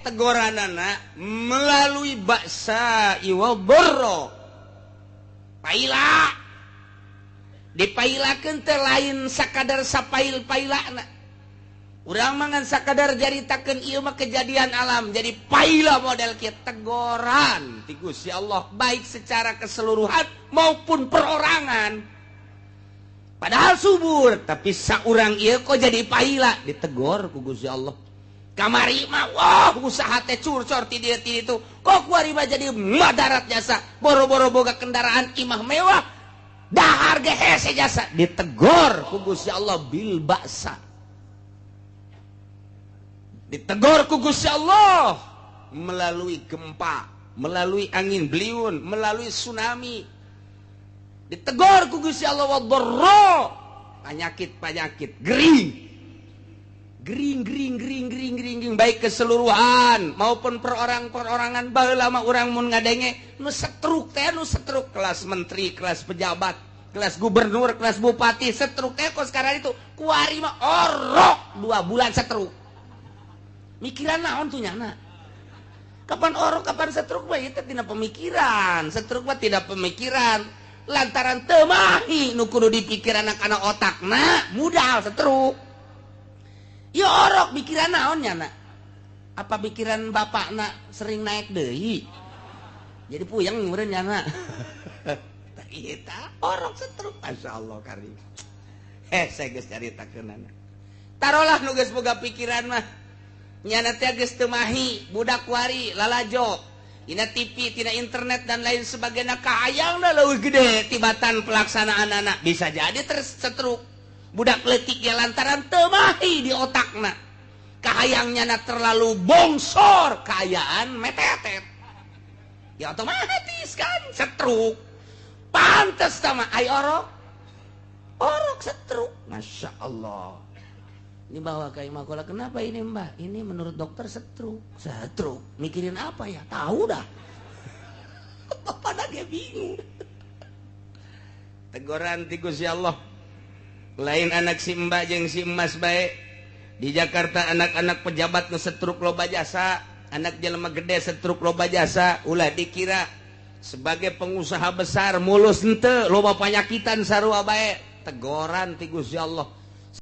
Tegoranana melalui baksa iwa borro paila, dipailakeun teh lain sakadar sapail-pailana. Urang mangan sakadar jaritakeun, ieu mah kejadian alam. Jadi paila model kieu tegoran ti Gusti Allah, baik secara keseluruhan maupun perorangan. Padahal subur, tapi saurang ieu kok jadi paila, ditegor ku Gusti Allah. Kamari mah wah, usaha teh curcor ti dieu ti ditu, kok kuari mah jadi madarat jasa, boro-boro boga kendaraan, imah mewah, dahar ge hese jasa. Ditegor ku Gusti Allah bil baksa, ditegor ku Gusti Allah melalui gempa, melalui angin beliung, melalui tsunami. Ditegor ku Gusti Allah wadharra, penyakit-penyakit gering gering gering gering gering gering gering, baik keseluruhan maupun perorang-perorangan. Baheula mah urang mun ngadenge nu stroke teh, nu stroke kelas menteri, kelas pejabat, kelas gubernur, kelas bupati stroke teh. Kok sekarang itu kuari mah orok 2 bulan stroke, mikiran naon tuh nyana? Kapan orok, kapan stroke mah itu tidak pemikiran. Stroke mah tidak pemikiran lantaran teu mahi nu kudu dipikiran anak otak. Nah, mudal stroke. Ya orok pikiran naon nyana? Apa pikiran bapak nak sering naik deui, jadi puyeng meureun nyana? Eta orok stroke. Masya Allah karim. Eh, saya geus caritakeunana. Tarolah nu geus boga pikiran mah nyana teh geus teu mahi. Budak wari lalajo dina TV, tina internet, dan lain sebagainya, kahayangna leuwih gede tibatan pelaksanaan anak, bisa jadi terus stroke budak letik ya, lantaran teu mahi di otakna. Kahayangnya na terlalu bongsor, kaayaan metetet, ya otomatis kan stroke. Pantes sama ay orok orok stroke. Masya Allah, ini bawa ke Imakola. Kenapa ini, Mbak? Ini menurut dokter stroke. Stroke mikirin apa ya? Tahu dah, bapak lagi bingung. Teguran ti Gusti Allah. Lain anak si Mbak jeung si Emas baik di Jakarta, anak-anak pejabat ngesetruk loba jasa, anak jelema gede setruk loba jasa. Ulah dikira sebagai pengusaha besar mulus, ente loba panyakitan sarua bae. Tegoran ti Gusti Allah.